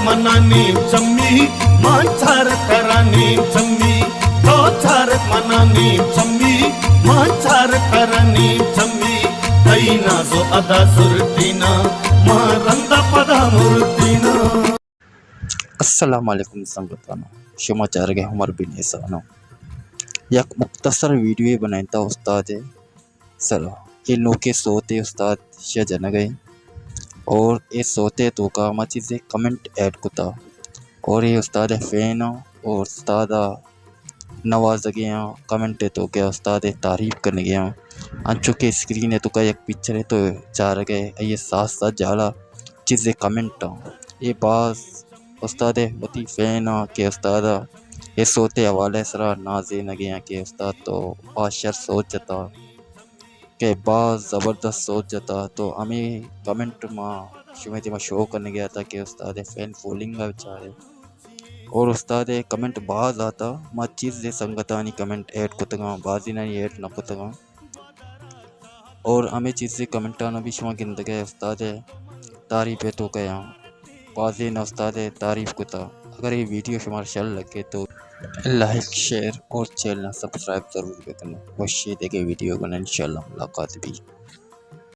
منا نیم چمی، ما چار ترا نیم چمی، تو چار منا نیم چمی، ما چار ترا نیم چمی، تئی ناز و ادا زرتینا، ما رندا پدا مرتینا۔ السلام علیکم سنگتانو، شما چارگے عمر بن احسانو۔ یک مختصر ویڈیوے بنائینتا استاد سرا۔ اے نوکیں سوتے استاد شہ جنگ ء اور اے سوتے توکا ما چیزے کمنٹ ایڈ کتا اور اے استاد فین آں اور استاد نوازگے آں، کمنٹ توکا استاد تعریف کنگے آں۔ انچو کہ اسکرین توکا یک پکچرے تو چارگے، اے ساتھ ساتھ جالا چیزے کمنٹ آں۔ اے باز استاد وتی فین آں کہ استاد اے سوتے حوالے سرا نازینگے آں کہ استاد تو باز شر سوچ جتا۔ کہ باز زبردست سوچ جتا، تو ہمے کمنٹ ما شمئے دیما شو کنگے آتا کہ استاد فین فالوئنگ ء بچارے۔ اور استاد کمنٹ باز آتا، ما چیزے سنگتانی کمنٹ ایڈ کتگاں، بازینانی ایڈ نہ کتگاں۔ اور ہمے چیزے کمنٹانا بھی شما گندگے استاد تعریف توکا آں۔ بازین استاد تعریف کتا۔ اگر یہ ویڈیو شمارا شر لگے تو لائک، شیئر اور چینل سبسکرائب ضرور بکنے۔ وشی دگہ ویڈیو گنا انشاءاللہ ملاقات بھی۔